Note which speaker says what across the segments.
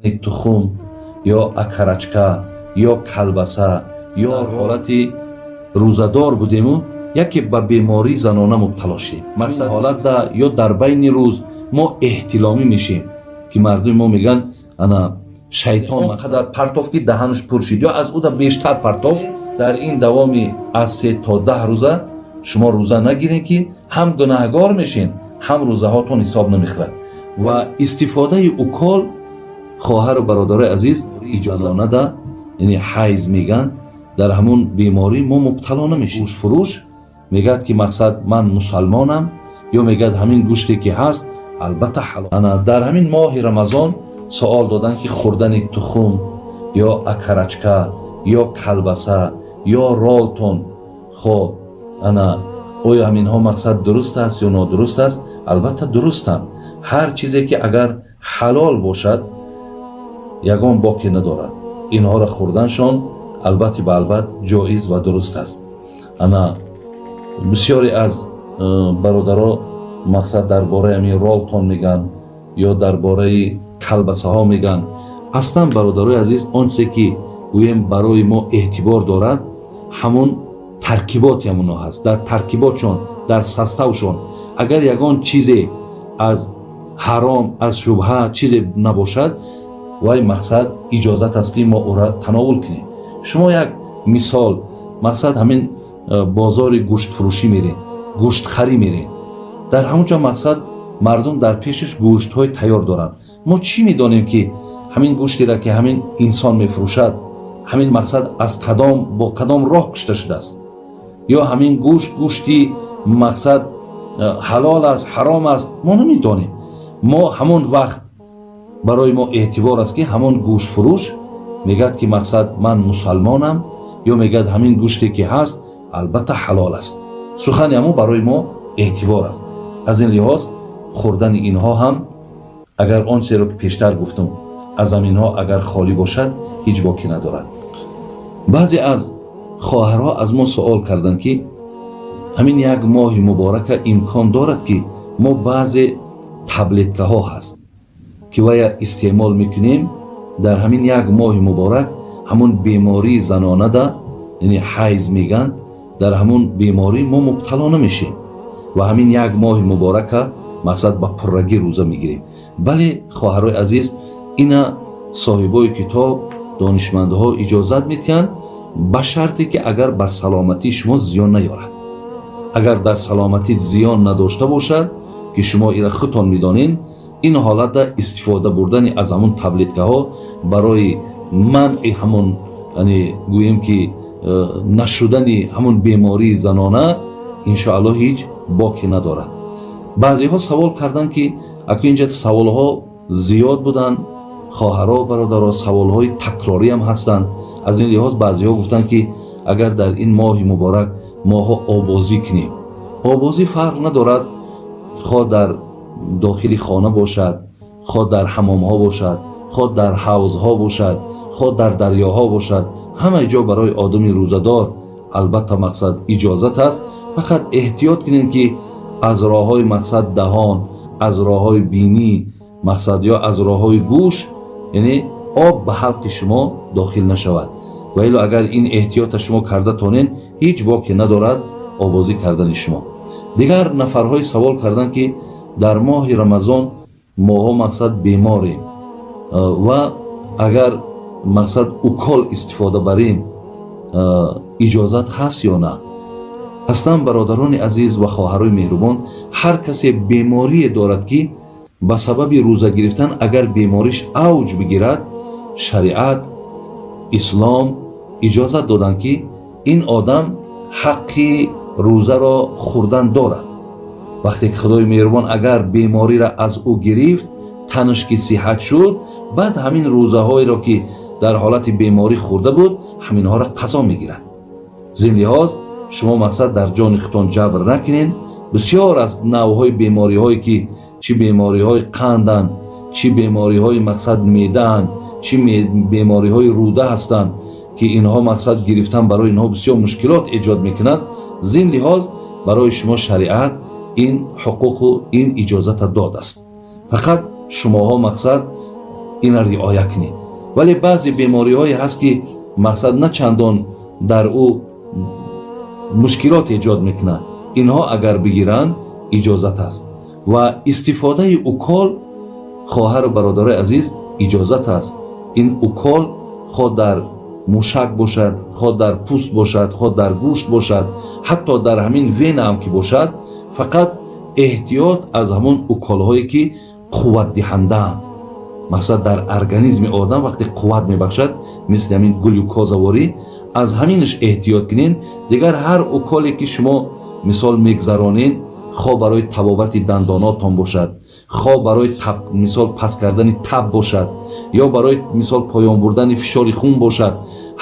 Speaker 1: Тухм ё окорочка ё колбаса ё ҳолати рӯзадор будему яке ба бемории занона мубтало шудем. Мақсад, ҳолатда ё дар байни рӯз мо эҳтиломӣ мешем, ки мардуми мо мегӯянд, ана шайтон қадар партофт, ки даҳанаш пур шид, ё аз уда бештар партофт. Дар ин давоми аз 3 то 10 рӯза шумо рӯза нагиред, ки ҳам гунаҳгор мешен, ҳам рӯзаҳотон ҳисоб намехӯрад. Ва истифодаи укол, хоҳару бародарои азиз, иҷозанада, яъне ҳайз мегӯянд, дар ҳамун беморӣ мо мубтало намешем. Гӯштфурӯш мегӯяд, ки мақсад, ман мусалмонам, ё мегӯяд, ҳамин гӯште ки ҳаст, албатта ҳалол. Ана дар ҳамин моҳи Рамазон суол доданд, ки хӯрдани тухм ё окорочка ё колбаса ё ролтон, хоб, ана оё ҳаминҳо, мақсад, дуруст аст ё нодуруст аст? Албатта, дурустанд. Ҳар чизе ки агар ҳалол бошад, ягон боке надорад. Инҳоро хӯрданшон албатта ба албат ҷоиз ва дуруст аст. Ана бисёре аз бародаро, мақсад, дар бораи ҳамин ролтон мегӯянд ё дар бораи колбасаҳо мегӯянд. Аслан, бародарои азиз, он чизе ки гӯем барои мо эътибор дорад, ҳамун таркиботи ҳамунҳо ҳаст. Дар таркиботшон, дар составшон агар ягон чизе аз ҳаром, аз шубҳа чизе набошад, вай, мақсад, иҷозат аст, ки мо ӯра тановул кунем. Шумо як мисол, мақсад, ҳамин бозори гӯштфурӯшӣ меред, гӯштхарӣ меред, дар ҳамон ҷо, мақсад, мардум дар пешаш гӯштҳои тайёр доранд. Мо чӣ медонем, ки ҳамин гӯштеро, ки ҳамин инсон мефурӯшад, ҳамин, мақсад, аз кадом, бо кадом роҳ кушта шудааст, ё ҳамин гӯшт гӯшти, мақсад, ҳалол аст, ҳаром аст? Мо намедонем. Мо ҳамон вақт барои мо эътибор аст, ки ҳамон гӯштфурӯш мегӯяд, ки, мақсад, ман мусалмонам, ё мегӯяд, ҳамин гӯште ки ҳаст, албатта ҳалол аст. Сухани ҳамон барои мо эътибор аст. Аз ин лиҳоз хӯрдани инҳо ҳам, агар он чизеро, ки пештар гуфтум, аз ҳаминҳо агар холӣ бошад, ҳеҷ боке надорад. Баъзе аз хоҳарҳо аз мо суол карданд, ки ҳамин як моҳи муборака имкон дорад, ки мо баъзе таблеткаҳо ҳаст, ки вая истеъмол мекунем, дар ҳамин як моҳи муборак ҳамун бемории занонада, яъне ҳайз мегӯянд, дар ҳамун беморӣ мо мубтало намешем ва ҳамин як моҳи муборака, мақсад, ба пуррагӣ рӯза мегирем? Бале, хоҳарои азиз, ина соҳибои китоб, донишмандҳо иҷозат медиҳанд, ба шарте ки агар бар саломатии шумо зиён наёрад. Агар дар саломатӣ зиён надошта бошад, ки шумо ира худтон медонед, ин ҳолатда истифода бурдани аз ҳамун таблеткаҳо барои манъи ҳамун, яъне гӯем ки нашудани ҳамун бемории занона, иншоаллоҳ, ҳеҷ боке надорад. Баъзеҳо савол карданд, ки аку инҷа саволҳо зиёд буданд, хоҳаро, бародаро, саволҳои такрориам ҳастанд. Аз ин лиҳоз баъзеҳо гуфтанд, ки агар дар ин моҳи муборак моҳо обозӣ кунем? Обозӣ фарқ надорад, хоҳ дар дохили хона бошад, хоҳ дар ҳамомҳо бошад, хоҳ дар ҳавзҳо бошад, хоҳ дар дарёҳо бошад. Ҳамаи ҷо барои одами рӯзадор, албатта, мақсад, иҷозат аст. Фақат эҳтиёт кунем, ки аз роҳҳои, мақсад, даҳон, аз роҳҳои бинӣ, мақсад, ё аз роҳҳои гӯш, яъне об ба ҳалқи шумо дохил нашавад. Ва илло агар ин эҳтиёта шумо карда тонед, ҳеҷ боке надорад обозӣ кардани шумо. Дигар нафарҳое савол карданд, ки дар моҳи Рамазон моҳо, мақсад, беморем ва агар, мақсад, укол истифода барем, иҷозат ҳаст ё на? Аслан, бародарони азиз ва хоҳарои меҳрубон, ҳар касе беморие дорад, ки ба сабаби рӯза гирифтан агар бемориш авҷ бигирад, шариат ислом иҷозат доданд, ки ин одам ҳаққи рӯзаро хӯрдан дорад. Вақте ки Худои меҳрубон агар бемориро аз ӯ гирифт, танаш ки сиҳат шуд, баъд ҳамин рӯзаҳоеро, ки дар ҳолати беморӣ хӯрда буд, ҳаминҳоро қазо мегирад. Зин лиҳоз шумо, мақсад, дар ҷони худтон ҷабр накунед. Бисёр аз навъҳои бемориҳое, ки чӣ бемориҳои қанданд, чӣ бемориҳои, мақсад, меъдаанд, чӣ бемориҳои рӯда ҳастанд, ки инҳо, мақсад, гирифтан барои инҳо бисёр мушкилот эҷод мекунад. Зин лиҳоз барои шумо шариат ин ҳуқуқу ин иҷозата додааст. Фақат шумоҳо, мақсад, Ина риоя кунед. Вале баъзе бемориҳое ҳаст, ки мақсад на чандон дар ӯ мушкилот эҷод мекунад. Инҳо агар бигиранд, иҷозат аст. Ва истифодаи укол, хоҳару бародарои азиз, иҷозат аст. Ин укол хо дар мушак бошад, хо дар пӯст бошад, хо дар гӯшт бошад, ҳатто дар ҳамин вена ҳам ки бошад. Фақат эҳтиёт аз ҳамон уколҳое, ки қувватдиҳандаанд. Мақсад, дар организми одам вақте қувват мебахшад, мисли ҳамин глюкозаворӣ, аз ҳаминаш эҳтиёт кунед. Дигар ҳар уколе, ки шумо мисол мегзаронед, хо барои табобати дандонотон бошад, хо барои мисол паст кардани таб бошад ё барои мисол поён бурдани фишори хун бошад,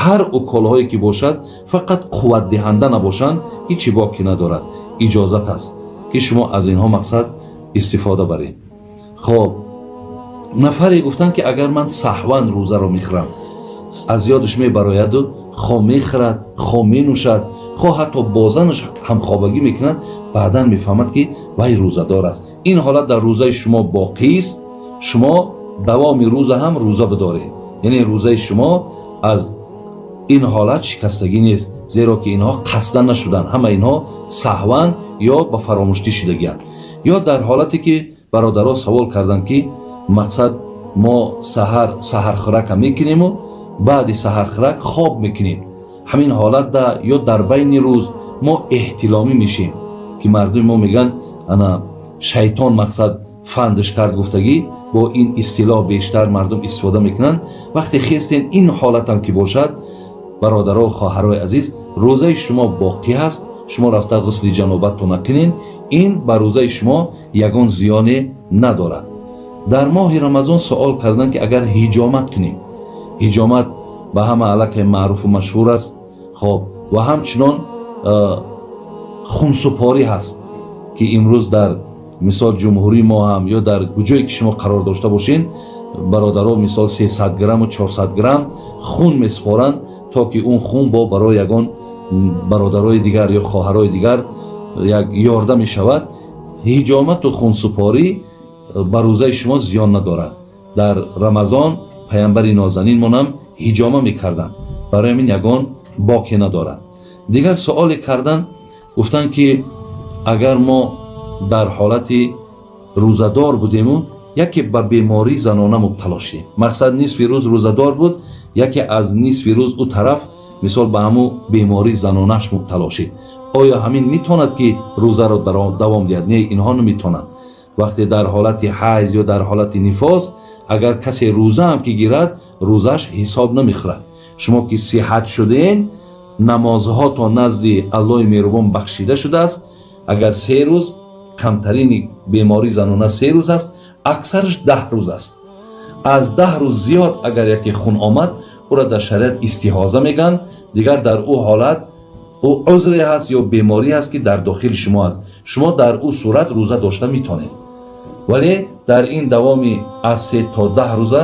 Speaker 1: ҳар уколҳое ки бошад, фақат қувватдиҳанда набошанд, ҳечи боке надорад. Иҷозат аст, ки шумо аз инҳо мақсад истифода баред. Хоб, нафаре гуфтанд, ки агар ман саҳван рӯзаро мехӯрам, аз ёдаш мебарояду хо мехӯрад, хо менӯшад, хо ҳатто бо занаш ҳамхобагӣ мекунад, баъдан мефаҳмад, ки вай рӯзадор аст. Ин ҳолат дар рӯзаи шумо боқист. Шумо давоми рӯза ҳам рӯза бидоред, яъне рӯзаи шумо аз ин ҳолат шикастагӣ нест, зеро ки инҳо қасдан нашуданд. Ҳама инҳо саҳван ё ба фаромӯштӣ шидагианд. Ё дар ҳолате ки бародаро савол карданд, ки мақсад мо саҳар саҳархӯрака мекунему баъди саҳархӯрак хоб мекунем, ҳамин ҳолатда ё дар байни рӯз мо эҳтиломӣ мешем, ки мардуми мо мегӯянд, ана шайтон мақсад фандш кард гуфтагӣ, бо ин истилоҳ бештар мардум истифода мекунанд. Вақте хестен, ин ҳолатам ки бошад, бародаро, хоҳарои азиз, рӯзаи шумо боқӣ ҳаст. Шумо рафта ғусли ҷанобатто накунед, ин ба рӯзаи шумо ягон зиёне надорад. Дар моҳи Рамазон суол карданд, ки агар ҳиҷомат кунем. Ҳиҷомат ба ҳама аллакай маъруфу машҳур аст. Хоб, ва ҳамчунон хунсупорӣ ҳаст, ки имрӯз дар мисол ҷумҳурии мо ҳам ё дар куҷое ки шумо қарор дошта бошед, бародаро, мисол 300 грамму 400 грамм хун месупоранд, то ки он хун бо барои ягон бародарои дигар ё хоҳарои дигар як ёрдам мешавад. Ҳиҷомату хунсупорӣ ба рӯзаи шумо зиён надорад. Дар Рамазон паямбари нозанинмонам ҳиҷома мекарданд, барои ҳамин ягон боке надорад. Дигар суоле карданд, гуфтанд, ки агар мо дар ҳолати рӯзадор будему яке ба бемории занона мубтало шудем, мақсад, нисфи рӯз рӯзадор буд, яке аз нисфи рӯз ӯ тараф мисол ба ҳамун бемории занонаш мубтало шид, оё ҳамин метавонад, ки рӯзаро давом диҳад? Не, инҳо наметавонанд. Вақте дар ҳолати ҳайз ё дар ҳолати нифос агар касе рӯзаам ки гирад, рӯзаш ҳисоб намехӯрад. Шумо ки сиҳат шуден, намозҳо то назди Аллоҳи меҳрубон бахшида шудааст. Агар 3 рӯз, камтарини бемории занона 3 рӯз аст, аксараш 10 рӯз аст. Аз 10 рӯз зиёд агар яке хун омад, ӯро дар шариат истиҳоза мегӯянд. Дигар дар ӯ ҳолат ӯ узре ҳаст ё беморӣ ҳаст, ки дар дохили шумо аст, шумо дар ӯ сурат рӯза дошта метонед. Вале дар ин давоми аз 3 то 10 рӯза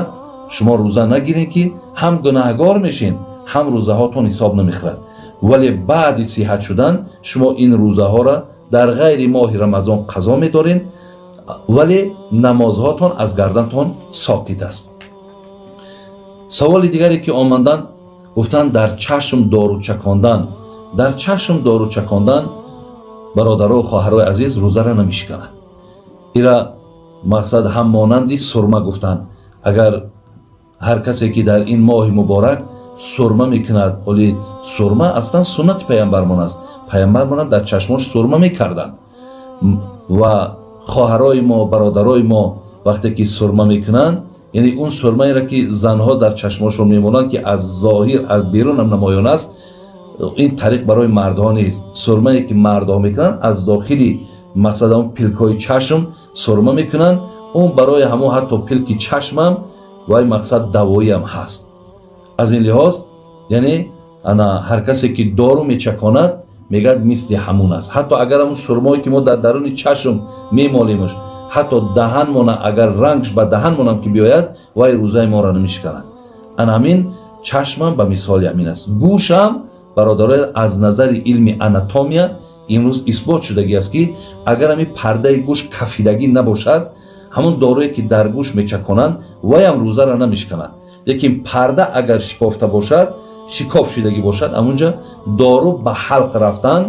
Speaker 1: шумо рӯза нагиред, ки ҳам гунаҳгор мешед, ҳам рӯзаҳотон ҳисоб намехӯрад. Вале баъди сиҳат шудан шумо ин рӯзаҳоро дар ғайри моҳи Рамазон қазо медоред, вале намозҳотон аз гардантон соқит аст. Саволи дигаре ки омаданд, гуфтанд, дар чашм дору чакондан. Дар чашм дору чакондан, бародару хоҳарои азиз, рӯзара намешиканад. Ира мақсад ҳам монанди сурма гуфтанд. Агар ҳар касе ки дар ин моҳи муборак сурма мекунад, оли сурма аслан суннати паямбармон аст, паямбармонам дар чашмош сурма мекарданд. Ва хоҳарои мо, бародарои мо вақте ки сурма мекунанд, яъне он сурмаеро, ки занҳо дар чашмошон мемонанд, ки аз зоҳир, аз берунам намоён аст, ин тариқ барои мардҳо нест. Сурмае ки мардҳо мекунанд, аз дохили мақсад ҳамон пилкҳои чашм сурма мекунанд. Он барои ҳамон ҳатто пилки чашмам вай мақсад давоиам ҳаст. Аз ин лиҳоз, яъне ана ҳар касе ки дору мечаконад, мегӯяд, мисли ҳамун аст. Ҳатто агар ҳамун сурмое ки мо дар даруни чашм мемолемш, ҳатто даҳанмона, агар рангш ба даҳанмонам ки биёяд, вай рӯзаи моро намешиканад. Ана ҳамин чашмам ба мисоли ҳамин аст. Гӯшам, бародаро, аз назари илми анатомия имрӯз исбот шудагӣ аст, ки агар ҳамин пардаи гӯш кафидагӣ набошад, Ҳамон доруе, ки дар гӯш мечаконанд, ваям рӯзаро намешиканад. Лекин парда агар шикофта бошад, шикоф шидагӣ бошад, ҳамунҷа дору ба ҳалқ рафтан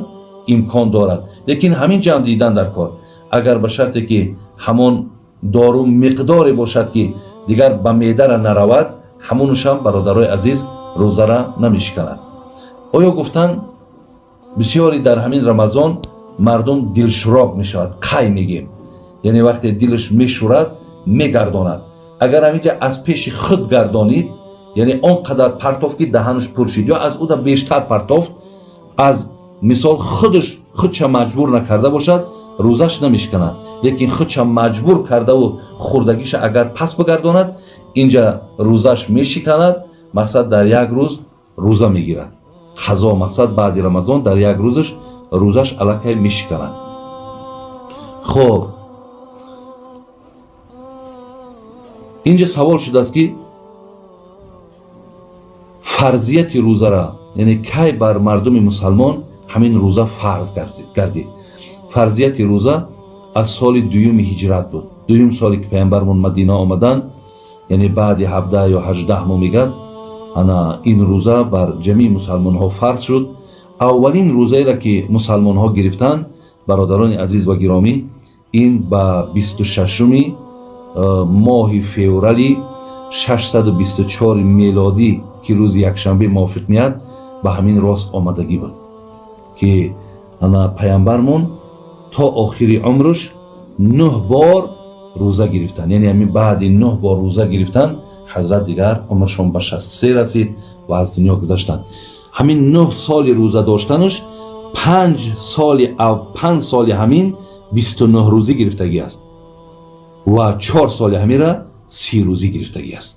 Speaker 1: имкон дорад. Лекин ҳамин ҷам дидан дар кор, агар ба шарте ки ҳамон дору миқдоре бошад, ки дигар ба меъдара наравад, ҳамонушам, бародарои азиз, рӯзара намешиканад. Оё гуфтан, бисёре дар ҳамин Рамазон мардум дилшуроб мешавад, қай мегем, яъне вақте дилаш мешӯрад, мегардонад. Агар ҳаминҷа аз пеши худ гардонид, яъне он қадар партофт, ки даҳанаш пур шид, ё аз уда бештар партофт, аз мисол худаш худша маҷбур накарда бошад, рӯзаш намешиканад. Лекин худша маҷбур кардаву хӯрдагиша агар пас бигардонад, инҷа рӯзаш мешиканад. Мақсад, дар як рӯз рӯза мегирад, қазо. Мақсад, баъди Рамазон дар як рӯзаш рӯзаш аллакай мешиканад. Хоб, инҷа савол шудааст, ки фарзияти рӯзара, яъне кай бар мардуми мусалмон ҳамин рӯза фарз гардид? Фарзияти рӯза аз соли дуюми ҳиҷрат буд. Дуюм соле, ки паямбармон Мадина омаданд, яъне баъди 17 ё 18 моҳ мегӯяд, ана ин рӯза бар ҷамии мусалмонҳо фарз шуд. Аввалин рӯзаеро, ки мусалмонҳо гирифтанд, бародарони азиз ва гиромӣ, ин ба 26-уми моҳи феврали 624 мелодӣ, ки рӯзи якшанбе мувофиқ меяд, ба ҳамин рост омадагӣ буд, ки ана паямбармон то охири умрш 9 бор рӯза гирифтанд. Яъне ҳамин баъди 9 бор рӯза гирифтан, ҳазрат дигар умршон ба 63 расид ва аз дунё гузаштанд. Ҳамин 9 соли рӯза доштанаш, 5 соли 5 соли ҳамин 29 рӯзӣ гирифтагӣ аст ва 4 соли ҳамира 30 рӯзӣ гирифтагӣ аст.